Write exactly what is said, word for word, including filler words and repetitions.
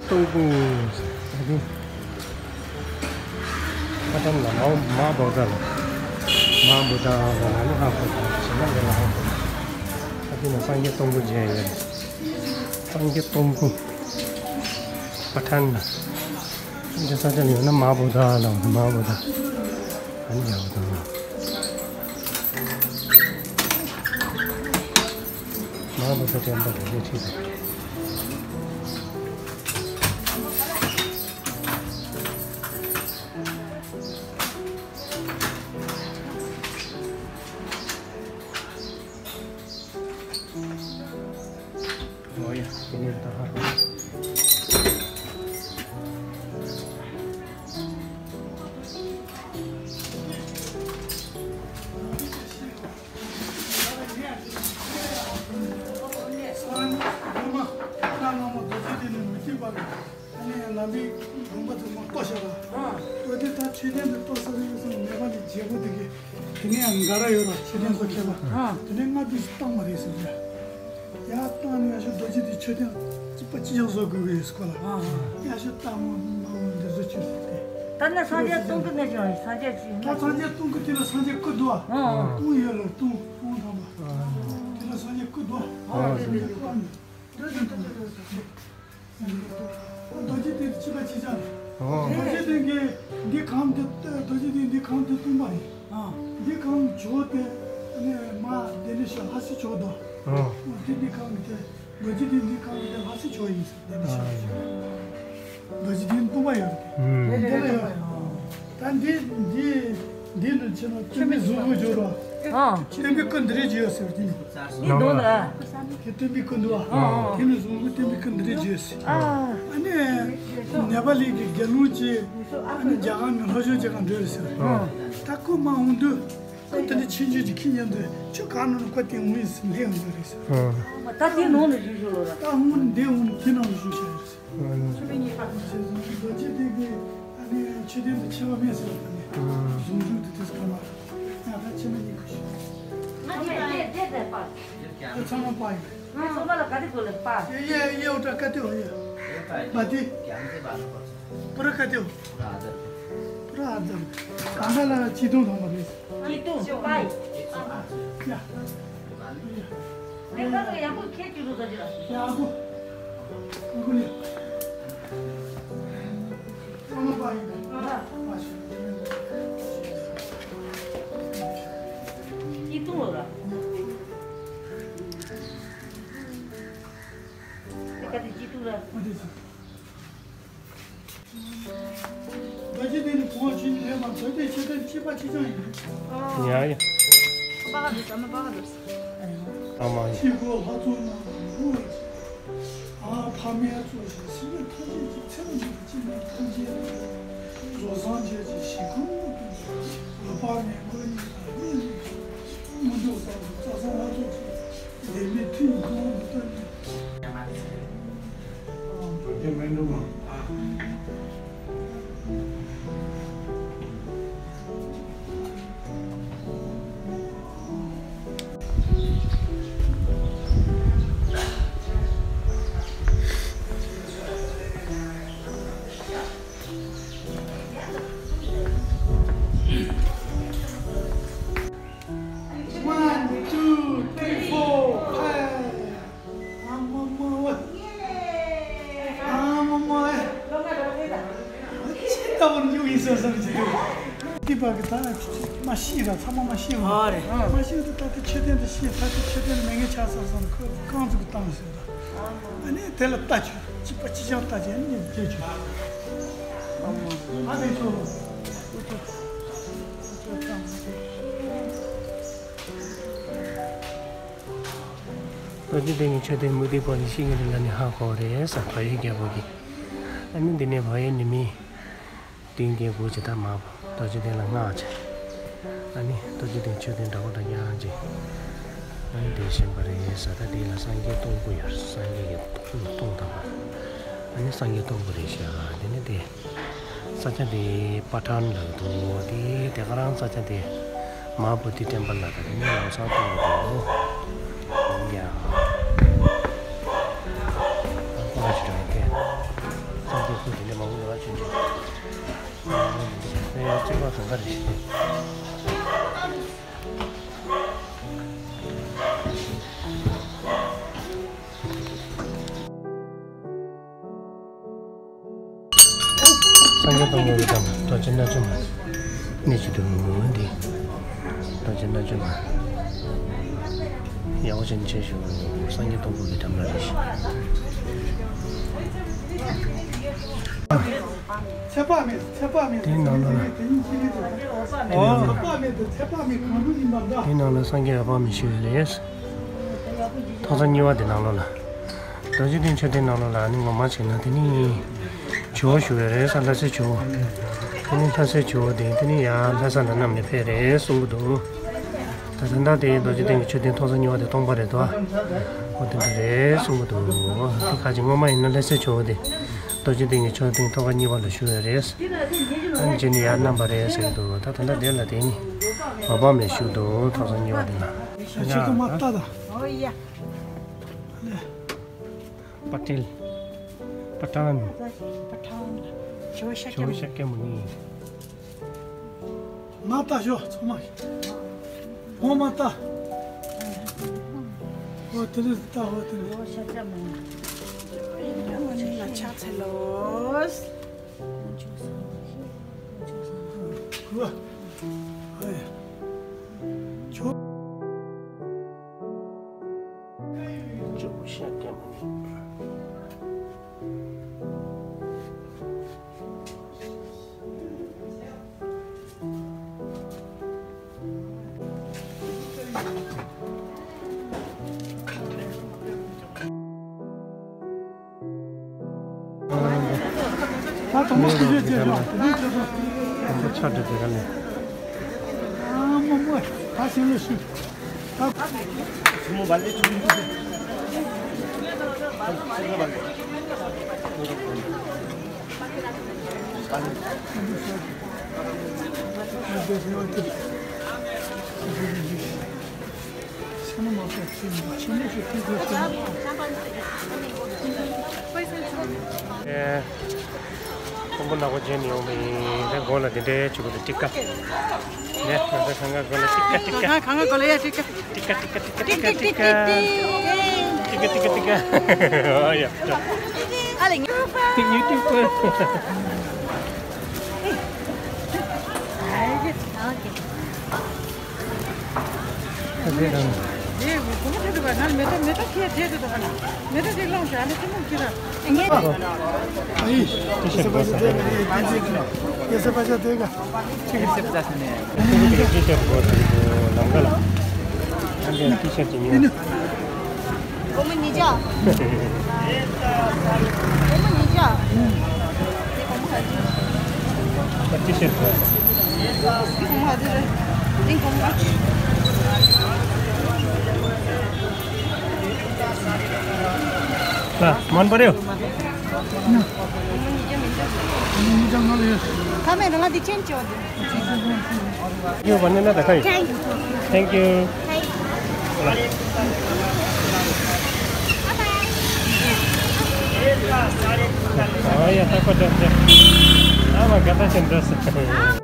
སྟོང་སྐུ། ཨ་ནི། ཕ་ཊན་ལ་མ་མ་བོ་དྷ་ལ། མ་བོ་དྷ་ལ་ལ་ནི་ཧ་གོ་ད་ཞེ་ན་ལ་ཧ་གོ། ཨ་ནི་ན་སངས་རྒྱས་སྟོང་སྐུ་མཇལ་ཡོད། སངས་རྒྱས་སྟོང་སྐུ། ཕ་ཊན་ལ། འདི་ས་ཆ་ལ་ཡོད་ན་མ་བོ་དྷ་ལ་མ་བོ་དྷ། ཨ་ནི་ཡག་པོ་འདུག་མ་བོ་དྷ་དྲན་པ་རེད་ཁྲིད་དང་། ཨོ་ཡ། དེ་ནས་ད་ཧ་རོ། སང་ཉིན་སྔོན་མ་ཨ་ན་ལྷ་མོ་རྡོ་རྗེ་གདན་ནས་མི་ཐུབ་པ་རེད། ཨ་ནི་ལམ་བུའི་དགོན་པ་དུ་མ་གཏོར་བཞག་ལ། ལྟོས་དེ་ད་མཆོད་རྟེན་དུ་གཏོར་ས་རེད་སོང་མེད་པ་ནི་བརྗེ་པོ་དེ་གི་དེ་ནས་ཡང་འགའ་ར་ཡོད་ལ་མཆོད་རྟེན་སོགས་ཁྱེར་ལ། དེ་ནས་སྔ་དུས་སུ་བཏང་བ་རེད་ཟེར་ཡ། ཡར་བཏང་ནས་ཡ་ཤོ་རྡོ་རྗེ་དེ་མཆོད་རྟེན་གཅིག་པ་གཅིག་རྐྱང་བཟོ་དགོས་ཀྱི་ཡོད་ཟེར་གོ་ལ། ཡ་ཤོ་སྟག་མོ་མ་མོ་འདི་བཟོ་བཅུག་ཟེར་ཏེ། ད་ནི་སངས་རྒྱས་སྟོང་སྐུ་གནས་ཀྱང་སངས་རྒྱས་ཀྱི་ད་སངས་རྒྱས་སྟོང་སྐུ་དེ་ལ་སངས་རྒྱས་སྐུ་འདུག་ཨ། སྟོང་ཡོད་ལ་སྟོང་སྟོང་ཐམ་པ། དེ་ལ་སངས་རྒྱས་སྐུ་འདུག་ཨ། སངས་རྒྱས་སྐུ་ཨ་ནི། རྡོ་རྗེ་གདན་གཅིག་པ་གཅིག་རྐྱང་རེད། རྡོ་རྗེ་གདན་གྱི་འདི་གང་དེ་རྡོ་རྗེ་གདན་འདི་གང་དེ་སྟོང་པ་རེད། འདི་གང་ཇོ་དེ་ནས་མ་དེ་ནས་ཤ་ལྷ་སའི་ཇོ་དང་། འདི་འདི་གང་དེ་རྡོ་རྗེ་གདན་འདི་གང་དེ་ལྷ་སའི་ཇོ་ཡིན་ཟེར་དེ་ནས་ཤ་ལྷ་སའི་ཇོ། རྡོ་རྗེ་གདན་སྟོང་པ་ཡོད་རེད། འདི་ལ་ཡོད། ད་འདི་འདི་འདི་ནི་ཕྱི་ནང་སྟོན་པའི་གཟུགས་སྐུ་ཇོ་ར། སྟོན་པའི་སྐུ་འདི་རེད་ཇོ་ཟེར་གྱི། འདི་ནང་ལ། དེ་སྟོན་པའི་སྐུ་འདུག་ཨ། དེ་ནི་གཟུགས་སྐུ་སྟོན་པའི་སྐུ་འདི་རེད་ཇོ་ཟེར། ཨ་ནི་ནེ་པ་ལི་གི་དགེ་སློང་གཅིག་ཨ་ནི་རྒྱ་གར་ནས་ལྷོ་ཕྱོགས་རྒྱ་གར་འགྲོ་རེད་ཟེར། ད་ཁོ་མ་འོང་དུས་ཁོ་དེ་འདྲ་ཆེན་ཆུང་གཅིག་ཁྱི་ཉན་དུས་ཁྱོད་ག་ནང་ནས་ཁོ་དེ་འོང་ཡིན་ཟེར་སླེབས་ཡོང་དུས་རེད་ཟེར། ད་དེ་ནང་ལ་བཞུགས་བཞུགས་ལོ་ར། ད་འོང་ནས་འདི་འོང་ནས་དེ་ནང་ལ་བཞུགས་བྱས་རེད་ཟེར། ཆོས་མེད་གཉིས་ཀ། རྡོ་རྗེ་གདན་གྱི་ཨ་ནི་མཆོད་རྟེན་དུ་ཆེ་བ་མེད་ཟེར་བ་དང་ནི། གཟུངས་གཞུག་དེ་དུས་གང་ལ་ཡང་ད་ཆོས་མེད་གཉིས་ཀ་ཞིག་ང་དེ་དེ་དེ་དེ་པ། དེ་ཚང་མ་པ་ཡིན། ང་ཚང་མ་ལ་ག་དེ་དགོས་ལེ་པ། ཡེ་ཡེ་ཡེ་འོ་ད་ཀ་ཏེ་འོ་ཡེ། པ་དེ། པུ་ར་ཀ་ཏེ་འོ། པུ་ར་ཨ་ཙར། གང་ལ་ལ་ཅི་དུང་དང་མ་རེད། ཅི་དུང་པ་ཡིན། ཡ། ཡག་པོ། ཨ་ཁུ་ལེ། ཨ་མ་པ་ཡིན། ཨ་མ་པ་ཞིག་ཅི་ཏུང་ལ། ཨ་ཁུ་ལེ་ཅི་ཏུང་ལ། རྡོ་རྗེ་གདན་ནི་གོང་བ་ཆེན་ལས་མ་བོད་པའི་ཆོས་དོན་གཅིག་པ་གཅིག་རྐྱང་ཡིན། ཡ་ཡ། པ་ག་འདུག་ཨ་མ་པ་ག་འདུག་ཨ་མ་ཡ། ཕྱི་སྒོ་ལྷ་ཚོགས་རྣམས་ལ་འབུལ་བ་ཅིག་ཨ་ཕ་མའི་གཙོ་ཞིང་སྲིད་པའི་ཐམས་ཅད་ཀྱི་ཚེ་རིང་གི་སྤྱི་ནས་ཐམས་ཅད་རྫོགས་སངས་རྒྱས་ཀྱི་ཞིང་ཁམས་དུ་འོད་དཔག་མེད་མགོན་ཉིད་ལ་གནས་ལུགས་ཀྱི་དངོས་གྲུབ་བསམ་པའི་རྩ་བཟང་ལྷ་ཚོགས་ཀྱི་ལྡེ་མིག་ཐུན་གྱི་ཁུ་བོ་འདི་ལྟར་ནི། One, two, three, four, five. ཨ་མ་མ་ཝེ། ཨ་མ་མ་ཝེ། ཅི་ལྟ་བུར་འཇུག་ཡིན་ཟེར་བསམ་གྱི་འདུག་དེ་བར་གྱི་ད་མ་ཤི་ར་ཚང་མ་མ་ཤི་བ། ཨ་རེད། མ་ཤི་བ་དེ་ད་ལྟ་མཆོད་རྟེན་དུ་ཤི་ད་ལྟ་མཆོད་རྟེན་མེད་ངེས་ཆགས་ས་བསམ་ཁོ་རྐང་ཚུགས་བཏང་ཟེར། ཨ་ནི་དེ་ལ་ལྟ་བཅུག་གཅིག་པ་གཅིག་རྐྱང་ལྟ་བྱས་ནས་བརྗེད་བཅུག་ཨ་དེ་ཚོ། རྡོ་རྗེ་གདན་གྱི་མཆོད་རྟེན་མུ་ཏིག་པ་ནི་ཤེས་ཀྱི་རེད་ལ་ནི་ཧ་གོ་རེད་ས་བལ་ཡུལ་རྒྱལ་པོ་གི། ཨ་ནི་འདི་ནས་བལ་ཡུལ་ནི་མི། ཏིང་གི་བུ་ཇི་ལྟར་མ་བུ་རྡོ་རྗེ་གདན་ལ་སྔགས་བྱས། ཨ་ནི་རྡོ་རྗེ་གདན་མཆོད་རྟེན་འདྲ་པོ་དང་ཉག་ཅིག་ཨ་ནི་དེ་བཞེངས་པ་རེད་ས་ད་དེ་ལ་སངས་རྒྱས་སྟོང་སྐུ་ཡོད་སངས་རྒྱས་ཀྱི་སྟོང་སྟོང་དང་པོ། ཨ་ནི་སངས་རྒྱས་སྟོང་སྐུ་རེད་ཤག་དེ་ནི་དེ། ས་ཆ་དེ་པ་ཊན་ལ་འདུག་དེ་དེ་ག་རང་ས་ཆ་དེ། མ་བུ་དི་ཊེམ་པལ་ལ་ད་དེ་ནི་ལམ་སང་སྟོང་སྐུ་འདུག་ཡ། ཁོ་ར་ཅི་དྲན་གེ། སངས་རྒྱས་སྟོང་པོ་གི་འགྲམ་རྡོ་རྗེ་རྣལ་འབྱོར་མ། གནས་ཅི་དུ་འདི། རྡོ་རྗེ་རྣལ་འབྱོར་མ། ཡག་པོ་ཅན་ཆེ་ཞུ། སངས་རྒྱས་སྟོང་པོ་གི་འགྲམ་ལ་རེད། ཚེ་དཔག་མེད་ཚེ་དཔག་མེད། དེའི་ནང་ལོགས་ལ། ཚེ་དཔག་མེད་དེ་ཚེ་དཔག་མེད་གང་རུང་ཡིན་པ་འདྲ། དེའི་ནང་ལ་སངས་རྒྱས་འོད་དཔག་མེད་ཞུ་ཡོད་རེད། ཐོག་ཚང་གཉིས་པ་དེ་ནང་ལོགས་ལ། རྡོ་རྗེ་གདན་མཆོད་རྟེན་ནང་ལོགས་ལ་ནི་ངོ་མ་བྱས་ན་དེ་ནི། ཇོ་བོ་བཞུགས་ཡོད་རེད་ས། ལྷ་སའི་ཇོ་བོ། དེ་ནི་ལྷ་སའི་ཇོ་བོ་དེ་དེ་ནི་ཡང་ལྷ་ས་ལ་བསྣམས་ནས་ཕེབས་རེད་གསུང་གི་འདུག་ད་ད་ལྟ་དེ་རྡོ་རྗེ་གདན་གྱི་མཆོད་རྟེན་ཐོག་ཚང་གཉིས་པ་དེ་སྟོང་པ་རེད་དོ། འོ་དེ་འདྲ་རེད་གསུང་གི་འདུག་དེ་ཁ་ཅིག་སྔོན་མ་ཡིན་ན་ལྷ་སའི་ཇོ་བོ་དེ་རྡོ་རྗེ་གདན་གྱི་མཆོད་རྟེན་ཐོག་ཁ་གཉིས་པ་ལ་བཞུགས་ཡོད་རེད། ཨ་ནི་རྗེས་ནས་ཡར་བསྣམས་པ་རེད་ཟེར་གི་འདུག་ད་ད་ལྟ་དེ་ལ་དེ་ནི་འོད་དཔག་མེད་བཞུགས་འདུག་ཐོག་ཚང་གཉིས་པ་དེ་ལ། ཁྱེད་ཀྱི་མ་ལྟ་ད། ཨོ་ཡ། པ་ཏེལ། པ་ཏཱན། པ་ཏཱན། ཇོ་བོ་ཤཱཀྱ་ཇོ་བོ་ཤཱཀྱ་མུ་ནི། མ་ལྟ་ཞོ་ཚང་མ། ཧོ་མ་ལྟ། ཧོ་ཏེ་ལི་ལྟ་ཧོ་ཏེ་ལི། ཇོ་བོ་ཤཱཀྱ་མུ་ནི། ལ་ཕྱག་འཚལ་ལོ། ཧོ། ཨེ། ཇོ། ཇོ་བོ་ཤཱཀྱ་མུ་ནི། ད་དང་པོ་ཆུ་ཚོད་བརྒྱད་ཞོག་དང་པོ་ཆ་འདྲ་དེ་ག་ལས། ཨ་མ་མོ་ད་ཤིང་ལ་ཤི། ད། ཆུ་མོ་བལ་ཏེ་ཆུ་མོ་ཆུ་མོ་བལ་ཏེ། ཨེ། ཁོང་པོ་ནག་པོ་བརྗེས་ནས་ཡོང་བ་ཡིན། དེ་མགོ་ལ་དེ་འདྲའི་བྱེད་དགོས་འདུག་ཊི་ཀ་ནས་ང་ཚོ་གང་ག་མགོ་ལ་ཊི་ཀ་ཊི་ཀ་གང་ག་མགོ་ལ་ཡ་ཊི་ཀ་ཊི་ཀ་ཊི་ཀ་ཊི་ཀ་ཊི་ཀ་ཊི་ཀ་ཊི་ཀ་ཊི་ཀ་ཊི་ཀ། ཨ་ཡ། ཨ་ལེ། ཡུ་ཊུབ་པར། ཨ་ཡ། ཨ་ཡ། ཨ་ཡ། ཨ་ཡ། ཁ་མེ་ར་ལ་དེ་ཅན་ཅོ་དེ། ཡོད་པ་ནི་ན་ད་ཁ་ཡིན། Thank you. ཨ་ཡ་ད་ཁོ་ད་ད། ཨ་མ་ག་ད་ཅན་འདྲ་སི།